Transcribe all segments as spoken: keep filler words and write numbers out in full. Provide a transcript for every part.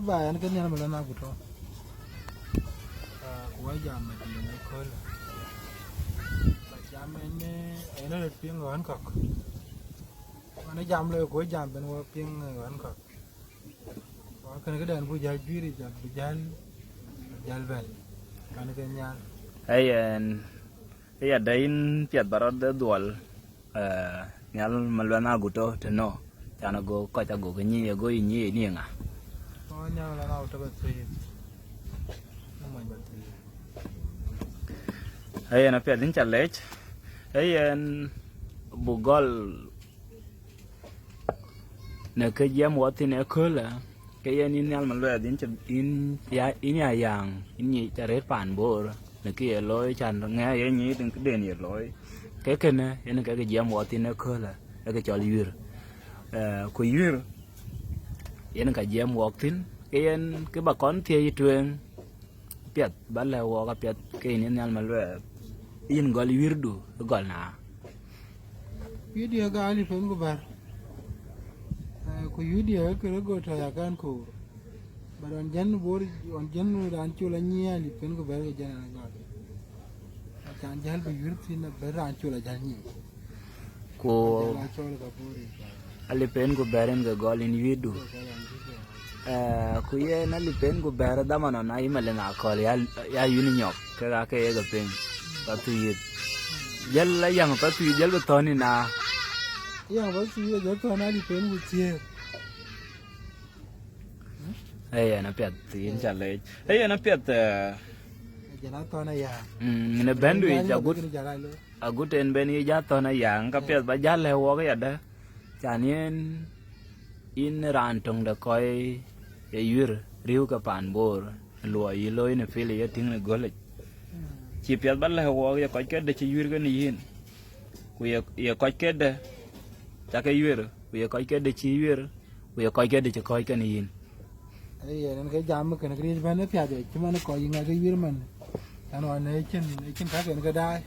Ba yɛn ke nhial malon agut tɔ. Ah, ku wa jam ma diɛn ë köl. Ba jam en, eh, en rot piŋ ɣän kɔ̈k. Ɣän jam lɔ ku jam ben wa piŋ ɣän kɔ̈k. Wa kën këdɛn bu jäl juiir, jäl, bu jäl, jäl bɛ̈n. Kan ke nhial. Ee yen, ee ya dɛ̈ yïn piɛth ba rɔt dhuɔl, eh, nhial malon agut tɔ tënɔ. Can ago kɔc ago ke nyic, ago yï nyic ni ŋa? Ɣän nhial malon agut tɔ ba thiëëc. Ɣän mony ba thiëëc. Ee yen apiɛth yïn ca lec. Ee yen bu gɔl në kë jiɛɛm wɔ thïn ë köölë, ke yen yïn nhial maluɛth, yïn cï, yïn ya, yïn ya yäŋ, yïn nyic arëët paan Bor, në kë ye looi, can ŋɛk ye nyic në këden ye looi. Ke kënë, yen ke kë jiɛɛm wɔ thïn ë köölë, ë kë cɔl yuïr. Eh, ku yuïr, yen ka jiɛɛm wɔk thïn, ke yen kë ba kɔn thiëëc tueŋ, piɛth, ba lɛ̈k wɔk apiɛth, ke yïn nhial maluɛth, yïn gɔl yuïrdu ë gɔl na? Yuïrdiɛ̈ ka alip en ku bär. Eh, ku yuïrdiɛ̈ ke röt go tɔ ya kan koor. But ɣɔn jɛn Bor, ɣɔn jɛn raan col anyic alip en ku bär ke jɛn an gɔl. Acan jäl bï yuïr thïn, abï raan col ajäl nyic. Ku alip en ku bɛ̈r en ke gɔl yïn yuïrdu. Eh, ku yen alip en ku bɛ̈r dhaman ɣɔn ayï malëŋ akɔ̈l ya, ya yïn nyɔk, kek aake ye ke piŋ, Pathuyith. Jël la yäŋ Pathuyith, jël bï thɔ̈n yïn na. Yäŋ Pathuyith, jël thɔ̈n alip en ku thiëër. Ee yen apiɛth, yïn ca lec. Ee yen apiɛth, eh, jël athɔ̈n aya. Mm, në bɛ̈ndu yic agut, agut en ben yic athɔ̈n aya, ka piɛth ba jäl lɛ̈k wɔk yadë. Can yen yïn raan töŋ de kɔc ye yuïr riëëu ke paan Bor, luɔi yï looi në pil ye tïŋ në gölic. Cï piɛth ba lɛ̈k wɔk ye kɔc kedë cï yuïr kenë yïn, ku ye, ye kɔc kedë cakë yuïr, ku ye kɔc kedë cï yuïr, ku ye kɔc kedë cï kɔ̈ɔ̈c kenë yïn. Ee yen, en ke jam kënë këriëëc bɛ̈n ë piath, cï man kɔc yï ŋɛk ke yuïr man. Can ɣɔn ë cïn, ë cïn kak en ke daai.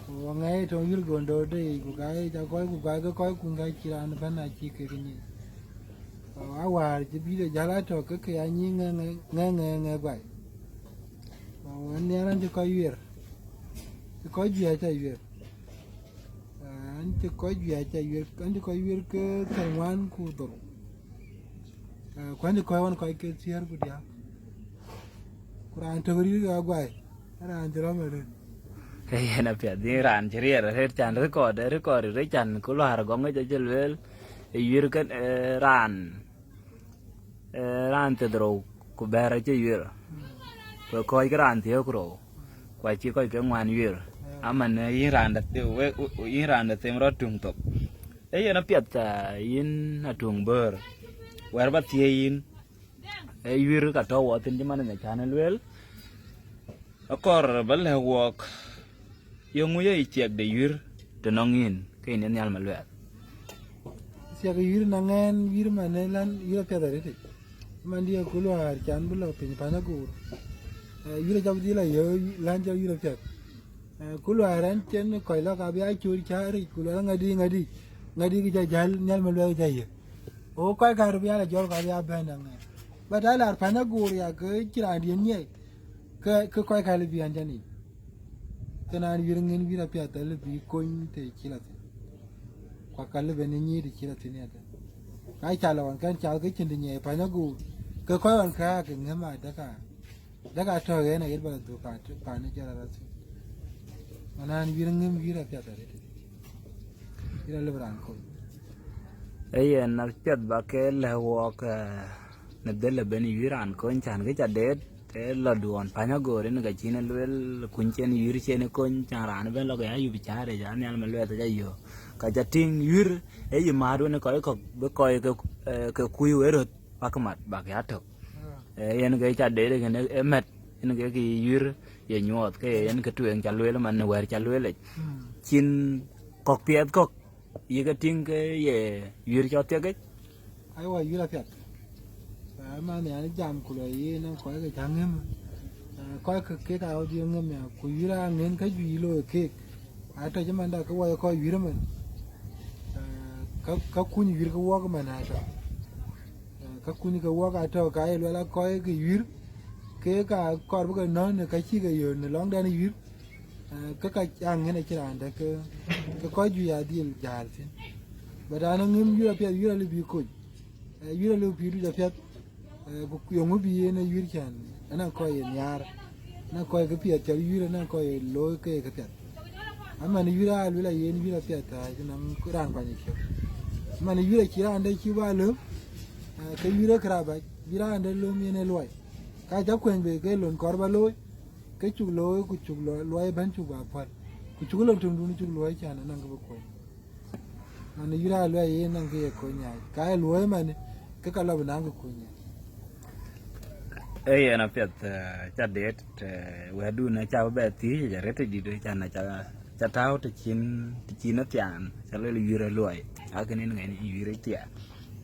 Ku ŋɛi tɔŋ yïr gondo de, ku ka ca kɔc, ku ka ke kɔc, ku ka cï raan bɛ̈n acï kek nyic. Awäär cï bï de jäl atɔ̈ ke ke ya nyic ŋɛk, ŋɛk, ŋɛk, ŋɛk, ŋɛk guai. Ɣɛn nhial an cï kɔc yuïr, cï kɔc juëc ca yuïr. An cï kɔc juëc ca yuïr, an cï kɔc yuïr ke thiärŋuan ku dhorou. Eh, ku an cï kɔc ɣɔn kɔc ke thiëër ku diäk. Ku raan tök rïïr ke aguai, raan cï rɔ̈m arëët. Ke yen apiɛth, yïn raan cï riɛɛr arëët, can record, record rëët, can ku luäär gɔŋ ëcë cï lueel, ë yuïr kën, eh, raan, eh, raan thiërdhorou ku bɛ̈ɛ̈r acï yuïr. Ku kɔc ke raan thiëër ku rou, ku acï kɔc ke ŋuan yuïr. Aman, eh, yïn raan de thi-, we, we, yïn raan de them rɔt tuŋ thok. Ee yen apiɛth, ah, yïn atuŋ böör, wɛ̈ɛ̈r ba thiëëc yïn, ee yuïr ka tɔ̈ wɔ thïn cï man ë can ë lueel, akɔɔr ba lɛ̈k wɔɔk, yeŋö ye ciɛk de yuïr të nɔŋ yïn, ke yïn ye nhial maluɛth? Ciɛk yuïr na ŋɛn, yuïr man ë län, yuïr apiɛth arëët. Man dië ku luäär can bï lɔ piny pan aguur. Eh, yuïr acä bï dhil a yö län cä yuïr apiɛth. Eh, ku luäär ɛn cïn kɔc lɔ ka bï a cööt cäär yic, ku luɛl ŋadï, ŋadï, ŋadï kë cä jäl nhial maluɛth cä yë. Ku kɔc kaar bï a la jɔl ka bï a bɛ̈n aŋɛ. But a lar pan aguur ya ke cï raandiën nyiɛc, ke, ke kɔc ka lë bï ɛn jɛn yic. Ke naan yuïr ŋën yuïr apiɛth alë bï kony të cï la thïn. Ku aka lë ben ë nyic të cï la thïn yadë. Ka ca lɔ ɣɔn kɛn cath ke cïn të nyiɛc pan aguur, ke kɔc ɣɔn ka ke ŋëm adaka. Dek atɔ̈ ɣɛn ayet bä la dhuk paan, paan ë jɔl arɔt thïn. Ɣɔn an yuïr ŋëm yuïr apiɛth arëët. Yuïr alëu raan kony. Ee yen apiɛth ba ke lɛ̈k wɔɔk, eh, në dhël ë ben yuïr raan kony, can kë ca deet, ee lɔ duɔɔn pany agoor, yen ka cïn ë lueel kuny cen yuïr cen ë kony, can raan ëbɛ̈n lɔ ke ya yup caar yic, an nhial maluɛth ca yök. Ka ca tïŋ yuïr, ee yï määt wën ë kɔc kɔ̈k, bï kɔc ke, eh, ke kuc wë röt, bäk mat, bäk ya tök. Eh, yen ke ca deet ë kën ë mɛt, yen ke kë yuïr ye nyuɔɔth, ke yen kë tueŋ ca lueel man në wɛ̈ɛ̈r ca lueel yic. Cïn kɔ̈k piɛth kɔ̈k yï ke tïŋ ke ye yuïr cɔl thiek yic? Aiwa, yuïr apiɛth. Eh, man yani jam ku lɔ yen kɔc ke ca ŋëm. Eh, kɔc ke kek a ɣöt ye ŋëm ya, ku yuïr a ŋën ka juëc looi keek. Atɔ̈ cï man da ke wɔ ye kɔc yuïr ëmën. Eh, ka, ka kuny yuïr ke wɔk ëmën atɔ̈. Eh, Ka kuny ke wɔk atɔ̈ ka ye luel a kɔc ke yuir, ke ka kɔɔr bï ke nɔ̈k në ka cï ke yöör në lɔŋdɛn yuir, eh, ke ka aŋën acï raan dɛ̈ ke, ke kɔc juëc adhil jäl thïn. But an aŋëm yuir apiɛth, yuir alë bï kony, eh, yuir alë pïïr duc apiɛth, eh, ku yöŋ bï yen ë yuir cän, ëna kɔc ye nhiaar, ëna kɔc ke piɛth cɔl yuir, ëna kɔc ye looi ke ye ke piɛth. Aman yuir a luel a yen yuir apiɛth, ah, cï nɔm raan kuany cök. Aman yuir acï raan dɛ̈ cï ba löm, ah, ke yuir ë kërabac, bï raan dɛ̈ löm yen ë luɔi. Ka ca kuëny bei ke lon kɔɔr ba looi, ke cuk looi ku cuk lɔ-, luɔi ëbɛ̈n cuk ba puɔ̈l. Ku cuk lon töŋdun cuk luɔi cän ënɔŋ ke bï kuɔny. Man yuir a luɔi yen nɔŋ ke ye kony nyaai. Ka ye luɔi man, ke ka lɔ bï naŋ ke kony nyaai. Ee yen apiɛth, eh, ca deet, eh, wɛ̈tdun aca bï bɛ thiëëc arëët tëdït, can aca, ca tääu të cïn, të cïn athiaan, ca luel yuir ë luɔi, akënë ŋɛn yuir ë thiaan.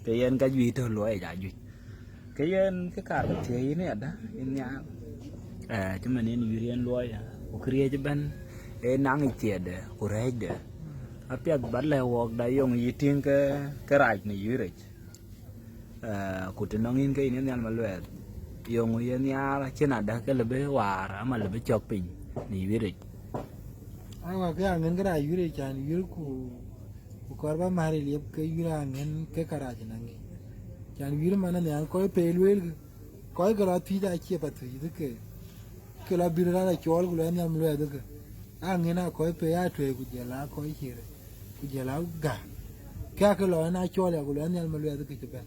Ke yen ka juëc tɔ̈ luɔi ca juëc. Ke yen kë kaar bï thiëëc yïn ë ada, yïn nhial. Eh, cï man yen yuir yen luɔi, ku këriëëc ëbɛ̈n, ee naŋ yic thiëëcde, ku rɛ̈ɛ̈cde. Apiɛth ba lɛ̈k wɔɔk da yöŋ yï tïŋ ke, ke rac në yuiric. Eh, ku të nɔŋ yïn ke yïn ye nhial maluɛɛth, yöŋ ye nhiaar acïn ada ke lë bï waar, ama lë bï cɔk piny në yuiric. Awa, ke aŋën ke rac yuiric, can yuir ku, ku kɔɔr ba määr ë liep ke yuir aŋën ke ka rac ënɔŋ yic. Can yuir man anhiaŋ kɔc pei lueel kë, kɔc ke lɔ thiëc acie pa thiëc dhëke, ke lɔ bï raan acɔɔl ku lɔ nhial maluɛɛth dhëke. Aŋën a kɔc pei a tuɛɛi ku jël a kɔc cï rëc, ku jël a gäk. Ke akë lɔ ëna cɔɔl ya ku lɔ nhial maluɛɛth dhëke cï bɛ̈n.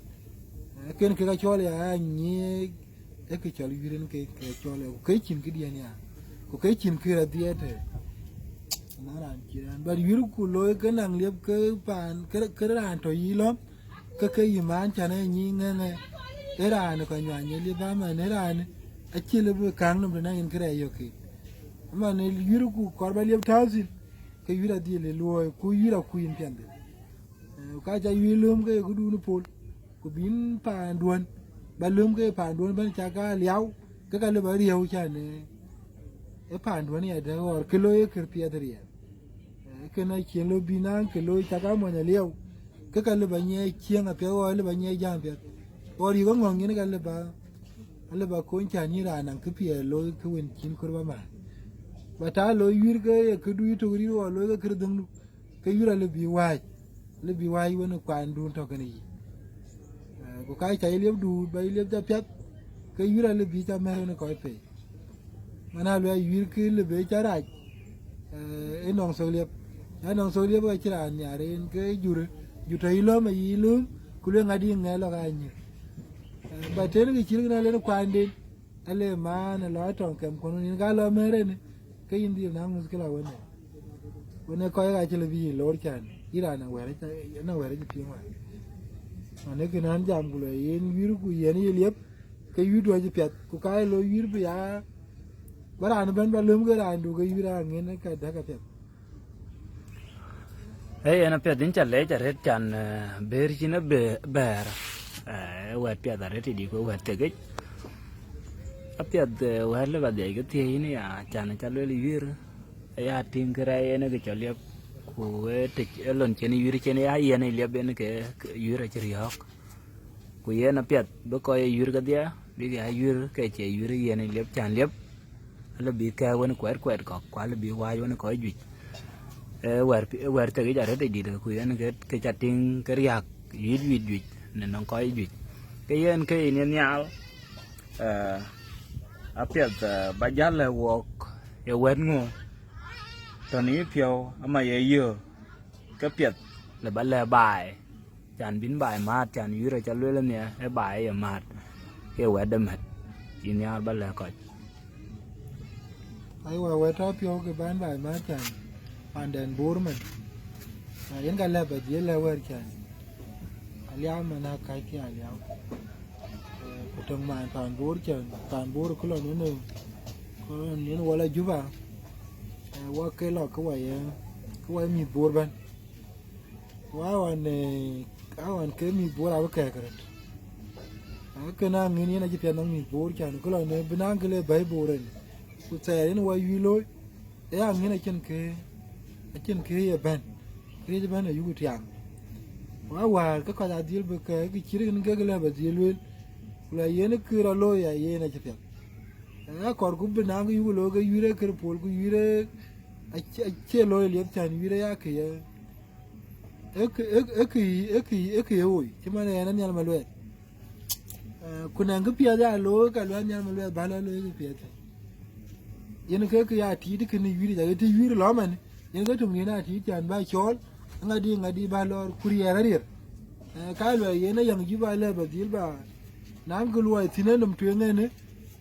Eh, kën kek acɔɔl ya a nyiëëk, ee kë cɔl yuir en ke, ke cɔɔl ya, ku ke cïn këdiɛ̈n ya, ku ke cïn kë rɔt dhiɛɛt ë. Na raan cï raan, but yuir ku looi ke naŋ liep ke paan, ke, ke raan tɔ̈ yï lɔ̈m, ke ke yï man can ë nyic ŋɛŋɛ, ë raan ë kɔc nyuany ë liep aman, ë raan acï lë bï kaŋ nɔm të na yen kërɛɛc yök ke. Aman ë yuir ku kɔɔr ba liep tääu thïn, ke yuir adhil ë luɔi, ku yuir akuc yïn piɛnhde. Eh, ka ca yuir lööm ke ye këdun pol, ku bïn paanduɔ̈n, ba lööm ke ye paanduɔ̈n bɛ̈n cak ka liau, ke ka lë ba riëëu can ë, ë paanduɔ̈n ya dɛ̈ ɣɔɔr, ke looi ë kër piɛth riɛl. Eh, kën acien lɔ bï naŋ ke looi cak a mony aliau, ke ka lë ba nyiɛɛc cieŋ apiɛth ɣɔɔr, lë ba nyiɛɛc jam piɛth. Ɣɔɔr yïk aŋɔ̈ŋ yen ka lë ba, alë ba kony can yïn raan naŋ kë piɛth looi ke wën cïn kör ba määr. Ba ta looi yuir ke ye këdu yï tök rït ɣɔɔr looi ke kër dhöŋdu. Ke yuir alë bï wääc, alë bï wääc wën ë kuandun tɔ̈ kënë yic. Eh, ku ka ca yï liep duut, ba yï liep ca piath, ke yuir alë bï ca mɛ̈r wën ë kɔc pei. Man a luɛɛc yuir kë lë bï ca rac, eh, ë nɔŋ thok liep. Na nɔŋ thok liep ka cï raan nhiar en ke jurë, jur tɔ̈ yï lɔ̈m ayï lööm, ku lueŋ adï ŋɛɛr lɔ ka nyïr. Eh, ba tën kë cït kënë alë në kuanden, ale man ë lɔ tɔŋ kɛm kɔn nin ka lɔ mɛ̈r en, ke yïn dhil naŋ muthkila wënë. Wënë kɔc ka cï lë bï yï lor can, yï raan awɛ̈r, na wɛ̈r cï piŋ wä. Anë kën an jam ku lɔ yen yuir ku yen yï liep, ke yuir duɔ̈c piath, ku ka ye lɔ yuir bï ya, ba raan bɛ̈n ba löm ke raan du ke yuir aŋën ka däk apiɛth. Ee, yen apiɛth yïn ca lɛc arëët can, eh, bëër cïn ë bë-, bɛ̈ɛ̈r, eh, wɛ̈t piɛth arëët tëdï ku wɛ̈t thekic. Apiɛth, eh, wɛ̈t lë ba dhiɛc ke thiëëc yïn ya, can ca lueel yuir, aya tïŋ kërɛɛc en ë kë cɔl liep, ku ee tëc ë lon cïn yuir cïn ya yen ë liep en ke, ke yuir acï riɔ̈ɔ̈k. Ku yen apiɛth bï kɔc ë yuir kedhie, bïk ya yuir ke cie yuir yen ë liep can liep, alë bï kɛ̈ɛ̈k wën kuɛt kuɛt kɔ̈k, ku alë bï wääc wën kɔc juëc. Ee wɛ̈r pi-, ee wɛ̈r thekic arëët ë dït, ku yen ke, ke ca tïŋ ke riääk yuic yuic juëc në nɔŋ kɔc juëc. Ke yen ke yïn ye nhial, eh, apiɛth, eh, ba jäl lɛ̈k wɔɔk ye wɛ̈t ŋö tɔ̈ në yïpiɔ̈u ama ye yöök, ke piɛth lë ba lɛ̈k baai. Can bïn baai määt, can yuir aca lueel nhiɛ, ë baai ye määt, ke wɛ̈tde mät, cï nhiaar ba lɛ̈k kɔc. Aiwa, wɛ̈t tɔ̈ piɔ̈u ke bän baai määt can, pandɛn Bor man. Na yen ka lɛ̈k ba dhiël lɛ̈k wɛ̈t can. Aliau man aa kac ke aliau. Eh, ku töŋ man pan Bor can, pan Bor ku lɔ nïn, ku lɔ nïn wala Juba. Eh, wa ke lɔ ke wa ye, ke wa ye mïth Bor bän. Wa wan, eh, a wan ke mïth Bor abï kɛ̈ɛ̈k röt. Akën aŋën yen acï piɛth nɔŋ mïth Bor can, ku lɔ në bï naŋ kë le bɛ̈i Bor en. Ku thɛɛr yen wa yuic looi, ee aŋën acïn kë, acïn kë ye bɛ̈n. Kë ye bɛ̈n ayuk tiaŋ. Wa wäär ke kɔc adhil bï kɛ̈ɛ̈k, kë cït kën kek lɛ̈k ba dhil lueel. Ku la yen kë rɔt looi ya yen acï piɛth. Ë kɔɔr ku bï naŋ yuk looi ke yurë kër pol ku yurë acie looi liep cän yurë ya kë ye. Ë kë ë kë ë kë ë kë ye woi cï man yen Nhial Maluɛth. Ku naŋ kë piɛth ya looi ka luɛth Nhial Maluɛth bä lɔ looi kë piɛth. Yen ke kë ya tiit kënë yurë jake të yurë lɔ man. Yen ke töŋ yen a tiit cän bä cɔɔl. Ŋadï ŋadï bä lɔɔr ku riɛɛr ariɛr. Ka luɛl yen ayäŋ jï bä lɛ bä dhil bä naŋ kë luɔi thïn ë nɔm tueŋ ënë.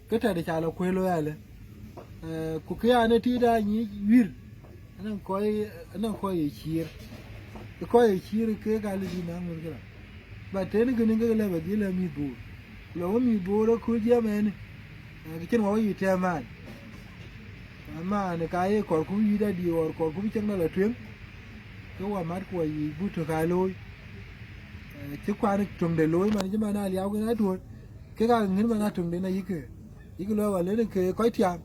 Ke tɛ̈dë ca lɔ kuël looi alë. Ku kë an ë tiit aa nyic wïr. Anɔŋ kɔc anɔŋ kɔc ye ciir. Kɔc ye ciir keek aa lëdï naŋ mïth kërac. But tënë kënë ke lɛ bä dhil ë mïth boor. Ku lɔ wä mïth boor ë kööl jiɛɛm ɛn. Kë cïn wä wä yï tɛ̈m man. Aman ka ye kɔɔrku yït adï ɣɔr kɔɔrku bï cäŋ dɔl atueŋ. Ke wä mat ku wä yiic buk tök aa looi. Cï kuan töŋde looi man cï man aliau kën atuöt. Kek aa ŋën man atöŋden ayïkë. Yïkë luɔi wä lënë ke kɔc tiam.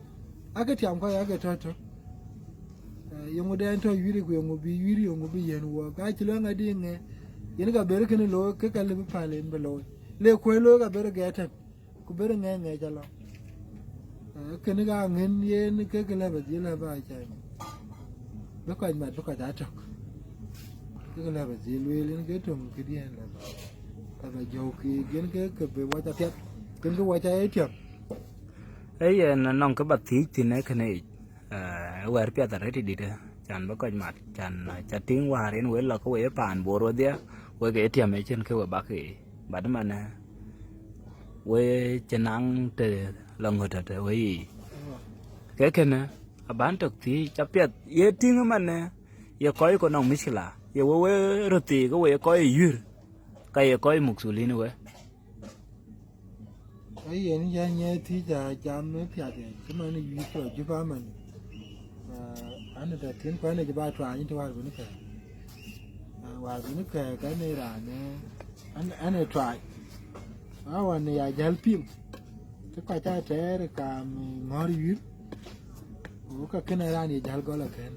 Akë tiam kɔc akë tɔ̈ tök. Yeŋu dɛn tɔ̈ yït ku yeŋu bï yït yeŋu bï yen wuɔɔk ka cï luɛŋ adï ŋɛ. Yen ka ber kënë looi ke ka lëbï päl en bï looi. Le kuël looi ka ber gɛɛt tɛ̈n. Ku ber ŋɛɛc ŋɛɛc alɔ. Kënë ka ŋën yen ke ke lɛ bä dhil lɛ bä cäny. Bï kɔc mat bï kɔc aa tök. Ke ke lɛ bä dhil lueel yen ke töŋ këdiɛ̈n lɛ bä. Lɛ bä jɔu keek yen ke ke bï wac apiɛth. Kën ke wac aa ye tiam. Ee yen nɔŋ kë bä thiëc thïn ee kënë yic. Ee wɛ̈ɛ̈r piɛth arëët ë dït. Can bï kɔc mat can ca tïŋ wäär yen wël lɔ ke we ye paan Bor wedhie, wek ee tiam ëcïn ke we bak yiic. But man we cï naŋ të lɔ ŋöt tëtë we yiic. Ke kënë abän tök thiëc apiɛth ye tïŋ man ye kɔc ku nɔŋ mïckila ye we we röt thii ke we ye kɔc ë yuër ka ye kɔc mukthulin we. Ee yen jä nyɛ thiëc a jam ë piath ë cï man ë yuic cɔ jup amɛn. An ë tɛ̈thiën kuɛn ë cï ba tuaany të wäär bï në kɛ̈ɛ̈k. Wäär bï në kɛ̈ɛ̈k ɛn ë raan ë an ë tuaany. Awan ë ya jäl piŋ cï kɔc aa tɛɛr ë kaam ŋɔ̈ɔ̈r yuïr. Ku ka kën ë raan ye jäl gɔl akën.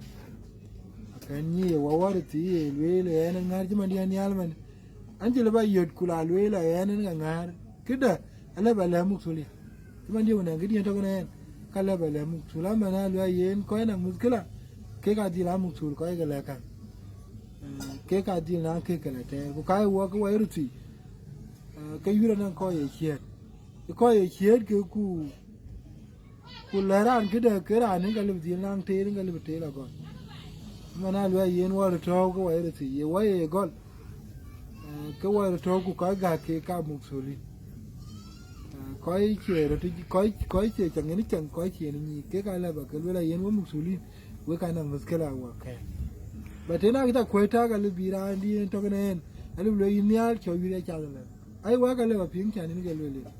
Akën nyi ye wawär thii ye lueel ë ɛn ë ŋäär cï man diɛ̈n nhial man. An cï lë ba yöt ku la lueel ë ɛn ë ka ŋäär. Këdë alë ba lɛ̈k mukthul ya. Cï man diɛ̈n wën ɛn këdiɛ̈n tök ënë ɛn ka lë ba lɛ̈k mukthul amɛn a luɛɛi yen kɔc naŋ mïthkëla. Kek adhil a mukthul kɔc ke lɛ̈k käŋ. Kek adhil naŋ kek ke lɛ tɛɛr ku ka ye wɔ ke wɔ ye röt thii. Ke yurë naŋ kɔc ye ciëët. Kɔc ye ciëët ke ku Ku lɛ̈k raan këdë ke raan ë ka lëbï dhil naŋ teer ë ka lëbï teer agɔl. Man a luɛɛi yen wär tɔ̈ɔ̈u ke wai röt thii ye wai ye gɔl. Ke wär tɔ̈ɔ̈u ku kɔc gäk ke ka mukthulin. Kɔc cie röt kɔc kɔc cie cäŋ yen cäŋ kɔc cie ni nyiic kek a lɛ̈p ake luel a yen we mukthulin. Wek ka naŋ mïthkël a wä kɛ̈ɛ̈k. But tën akï ca kuöc tak alëbï raan dï en tɔ̈k ënë en alëbï luel yïn nhial cɔ̈u wït acath ëlë. Ai wek alëbï apiŋ cän yen ke luel yen.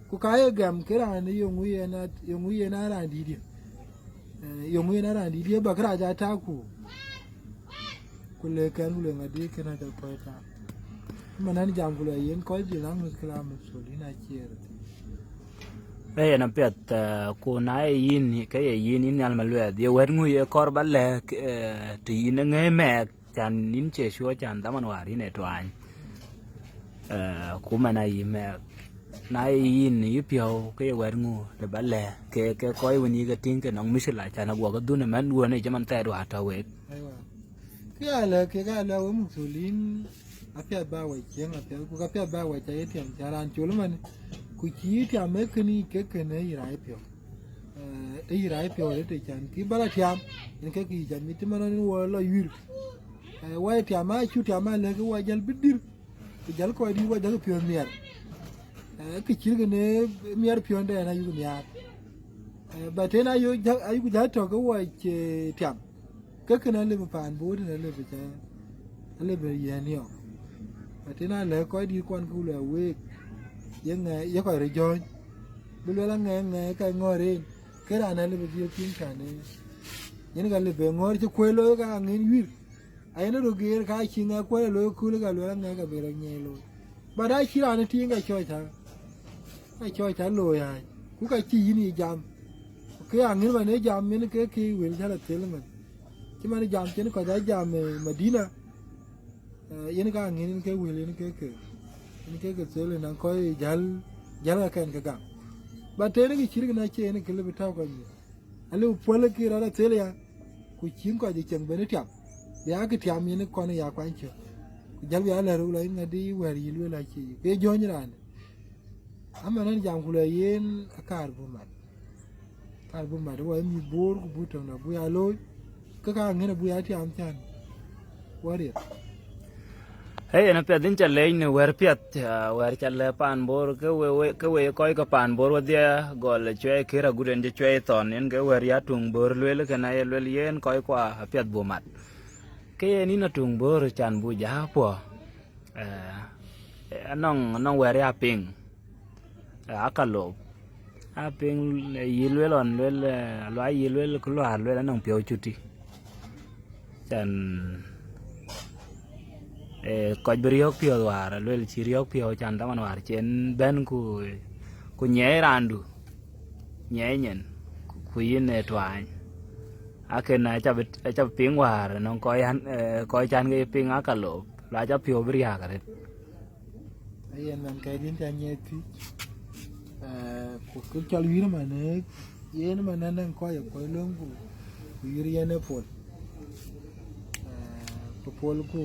Ku ka ye gɛm ke raan ë yeŋu yen a yeŋu yen a raan dïït ye. Yeŋu yen a raan dïït ye bä kërac aa tak ku. Ku le kɛn ku le ŋadï kën a ca kɔc tak. Mën an jam ku le yen kɔc dhil a mïth këla mïth col yïn acie röt. Ee yen apiɛth ku na ye yïn ke ye yïn yïn nhial maluɛth ye wɛ̈t ŋu ye kɔr ba lɛ̈k të yïn ë ŋëë mɛɛth. Can yïn cie cuɔ can dhaman wäär yïn ë tuany. Ku man ayï mɛɛk na ye yïn yï piɔ̈u ke ye wɛ̈t ŋu lë ba lɛ̈k ke ke kɔc wën yï ke tïŋ ke nɔŋ mïcïla can aguɔ ke dhun ëmɛn duɔ̈n ë cï man thɛɛt wäär tɔ̈ week. Kë ya lɛ̈k kek a lɛ̈k we mukthulin apiɛth ba wɛc cieŋ apiɛth ku ka piɛth ba wɛc ca ye tiɛm ca raan col ëmën ku cï tiam ee kënë yic kek kënë yï rac piɔ̈u. Ee yï rac piɔ̈u arëët ë can kï bä la tiam yen kek yic amit cï man ɣɔn wɔ lɔ yuïr. Wai tiam a cu tiam a lëk wai jäl bï dïr. Ku jäl kɔc dït wai jäl piɔ̈n miɛr. Kë cït kënë miɛr piɔ̈n dɛn ayuk nhiaar. Ba tën ayuk jäl tɔ̈k ke wai tiam. Ke kënë alëbï paan boot tën alëbï cä alëbï yɛn yɔk. Ba tën alëk kɔc dït kuan ku luɛk week. Ye ŋɛ ye kɔc röt jɔ̈ɔ̈ny. Bï luel aŋɛ ŋɛ ka ŋɔ̈ɔ̈r en. Ke raan alëbï dhiël piŋ kan en. Yen ka lëbï ŋɔ̈ɔ̈r cï kuëë looi ka aŋën yuïr. Ayen röt geer ka cï ŋɛk kuɛl ë looi kööl ka luel aŋɛk abï rɔt nyiɛɛi looi. But acï raan ë tiiŋ ka cɔɔc tha ka cɔɔc tha looi ai ku ka cï yïn yï jam. Ke aŋïn man ë jam yen ke kë wël jäl athel man cï man jam cïn kɔc aa jam ë Madina. Yen ka aŋïn yen ke wël yen ke ke yen ke ke thel ënɔŋ kɔc jäl. Jäl ka kɛn ke gam. Ba tënë kë cït kën acie yen kë lëu bï tääu kɔc nyin. Alëu puɔl kë rɔt athel ya, ku cïn kɔc ë cieŋ ben ë tiam. Bï ya kë tiam yen kɔn ë ya kuany cök. Ku jäl bï ya lɛ̈r, ku lɔ yïn ŋadï wɛ̈ɛ̈r yï lueel acie yï. Ke jɔ̈ɔ̈ny raan. Aman ɣɛn jam ku lɔ yen akaar bï mat. Akaar bï mat, wɔ ye mïth Bor ku bï töŋ dɔ bï ya looi. Ke ka ŋën abï ya tiam can. Wɔ riɛt. Hey, yen apiɛth yïn ca leec në wɛ̈ɛ̈r piɛth, ah, wɛ̈ɛ̈r ca lɛ̈k paan Bor, ke we, we, ke we kɔc ke paan Bor wedhie gɔl ë cuɛi kër agut en cï cuɛi thɔn, yen ke wɛ̈ɛ̈r ya tuŋ Bor lueel, kën aye lueel yen kɔc kua apiɛth bï mat. Ke yen yïn atuŋ Bor can bï ja puɔ, eh, eh, anɔŋ, anɔŋ wɛ̈ɛ̈r ya piŋ, eh, aka lop. A piŋ, eh, yï lueel ɣɔn lueel, eh, alua yï lueel, kë luaar lueel anɔŋ piɔ̈u cuti. Can, eh, kɔc bï riɔ̈k piɔ̈th wäär, lueel cï riɔ̈k piɔ̈u can dhaman wäär cen bɛ̈n ku, ku nyiɛɛi raandu, nyiɛɛi nyin, ku, ku yïn ë tuaany. Aken acä bï, acä bï piŋ wäär, nɔŋ kɔc an, eh, kɔc can ke piŋ aka lop, la cä piɔ̈u bï riääk arëët. Ayen man kɛ̈ɛ̈c yïn ca nyiɛɛc thiëc, eh, ku kë cɔl wïïr man, eh, yen man anɛŋ kɔc ë kɔc löŋ ku, ku wïïr yen ë pol. Eh, ku pol ku,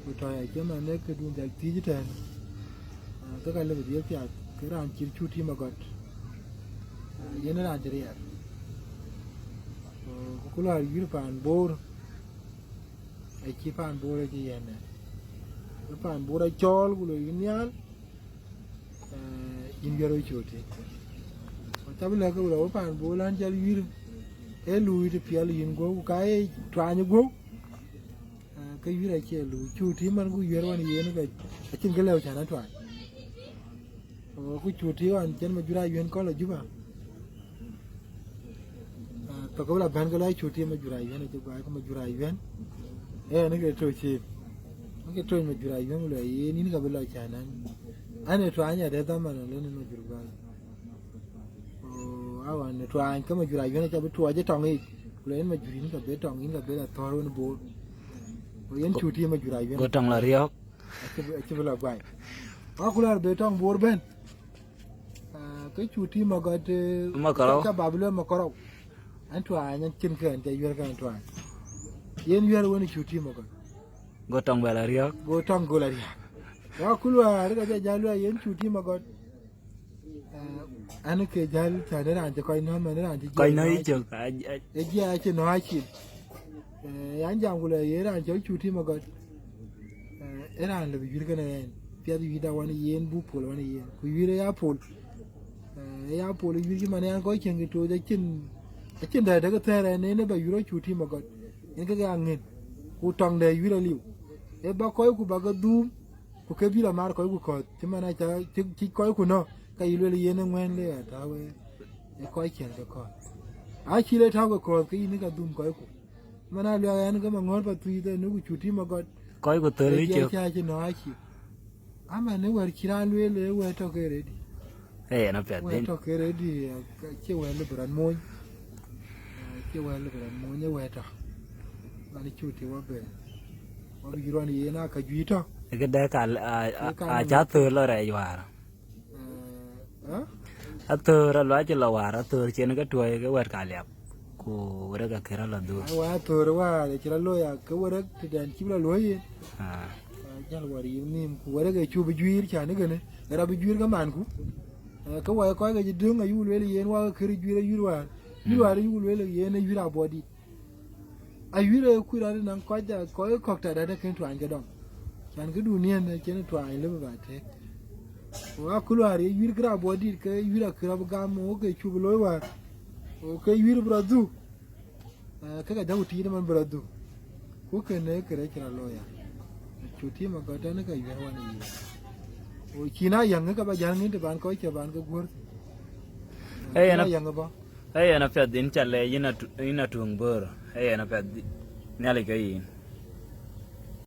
ku tɔ̈ ya cï man ë këdun dhal thiëc tɛ̈ɛ̈n. Eh, ke ka lëbï dhiëëth piath, ke raan cït cu tim agɔt. Eh, yen raan cï riɛɛr. Ku, ku luaar wïïr paan Bor, acï paan Bor acï yɛn ë. Ke paan Bor acɔɔl ku loi yïn nhial, eh, yïn wiɛ̈r wecööti. Ku cä bï lɛ̈k ke wël awë paan Bor län cɔl wïïr, ee luui të piɛl yïn guöu, ku ka ye tuaany guöu, eh, ke wïïr acie luui. Cu tim man ku wiɛ̈r wan yen ke acïn kë lëu cän atuaany. Ku cu tim wan cïn Majur Ayuen kɔl ë Juba. Ah, thok ke bï la bɛ̈n ke lɔ cu tim Majur Ayuen acï guai ku Majur Ayuen. Ee, në ke tɔ̈ cim. Në ke tɔ̈ Majur Ayuen ku lɔ yen yïn ka bï lɔ cän an. An ë tuaany adë dhaman alë në Majur guai. Ku awan ë tuaany ke Majur Ayuen acä bï tuɔɔc ë tɔŋ yic. Ku lɔ yen Majur yïn ka bï tɔŋ, yïn ka bï la thɔ̈r wën Bor. Ku yen cu tim Majur Ayuen. Go tɔŋ la riɔ̈ɔ̈k. Acï bï, acï bï la guai. Wa ku lɔ bï tɔŋ Bor bɛ̈n. Ah, ke cu tim agɔt, eh, Makarau. Ka bap lueel Makarau. An tuaany, an cïn kë an ca yuɛ̈r ke an tuaany. Yen yuɛ̈r wën cu tim agɔt. Go tɔŋ bɛ la riɔ̈ɔ̈k. Go tɔŋ go la riɔ̈ɔ̈k. Wa ku luaar ka ca jäl lueel yen cu tim agɔt. Ah, an ke jäl cän raan cï kɔc nɔ̈k, man raan cï kɔc nɔ̈k yï cök. Ë jiɛɛk acï nɔ̈k acïn. Eh, yan jam ku lɔ ye raan cɔl cu tim agɔt. Eh, ë raan lëbï yuïr kënë ɣɛn. Piɛth yuïrda wan yen, buk pol wan yen. Ku yuïr ë ya pol. Eh, ë ya pol ë yuïr cï man ɣɛn kɔc cieŋ kë tooc acïn, acïn dɛ̈ dɛ̈ ke thɛɛr ɣɛn en ë ba yuïr ë cu tim agɔt. Yen ke ke aŋën. Ku tɔŋ dɛ̈ yuïr aliu. Ë ba kɔc ku ba ke dhuum. Ku ke bï la mar kɔc ku kɔ̈th. Cï man aca, cï, cï kɔc ku nɔ̈k. Ka yï lueel yen ë ŋuɛ̈n le atäu ë, ë kɔc cieŋ ke kɔ̈th. Acï le täu ke kɔ̈th ke yïn ë ka dhum kɔc ku. Man a luɛk ɣɛn ke ma ŋɔ̈ɔ̈r pa thuiith ënë ku cu tim agɔt. Kɔc ku thöl ë cök. Cä cï nɔ̈k acï. Aman ë wɛ̈ɛ̈r cï raan lueel ë wɛ̈ɛ̈r tɔ̈ ke redi. Ee, yen apiɛth wɛ̈ɛ̈r tɔ̈ ke redi, eh, cie wɛ̈ɛ̈r lëbï rɔt mony. Eh, cie wɛ̈ɛ̈r lëbï rɔt mony ë wɛ̈ɛ̈r tɔ̈. Man cu tim wɔ bɛ. Wɔ bï yï ruɔn yen aa ka juëc tɔ̈. Këdë ka, a, a, ka a ca thöl lɔ rɛɛc wäär. Eh, eh? Athöör aluac cï lɔ wäär, athöör cïn ke tuɔɔi ke wɛ̈t ka liap, ku wërëk akër alɔ dhuur. Ai, wa athöör wäär cï rɔt looi, a ke wërëk tëdɛn cï bï lɔ luɔ̈i yen. Ah. Ah, jäl wär yïn nhïïm, ku wërëk ë cu bï juiir cän ë kënë, ë rɔt bï juiir ke manku. Eh, ke wai kɔc ke cï döŋ ayuk lueel yen wa ke kër juiir ayuk wäär. Ayuk wäär ayuk lueel yen ë yuk abɔ̈ dït. Ayuïr ë kuc rɔt ënɔŋ kɔc, kɔc kɔ̈k tɛ̈dɛ̈t ë kën tuany ke dɔm. Cän këdun yen acïn tuany lëbï ba tëëk. Ku akul wäär ye yuïr kërabɔ̈ dït ke yuïr akï rɔt bï gam, wo ke cu bï looi wäär. Wo ke yuïr bï rɔt dhuk. Eh, ke ka jɔku tiit ëmën bï rɔt dhuk. Ku kënë kërɛc cï rɔt looi ya. Cu tim agɔt tɛ̈n ke yuɛ̈r wan ë yic. Wo cïn a yäŋ ke ba jäl ŋïn të ban kɔc cï ban ke guɔ̈r thïn. Ee, yen a yäŋ bɔ̈. Ee, yen apiɛth yïn ca lɛɛc yïn atu-, yïn atuŋ Bor. Ee, yen apiɛth Nhialic ke yïn.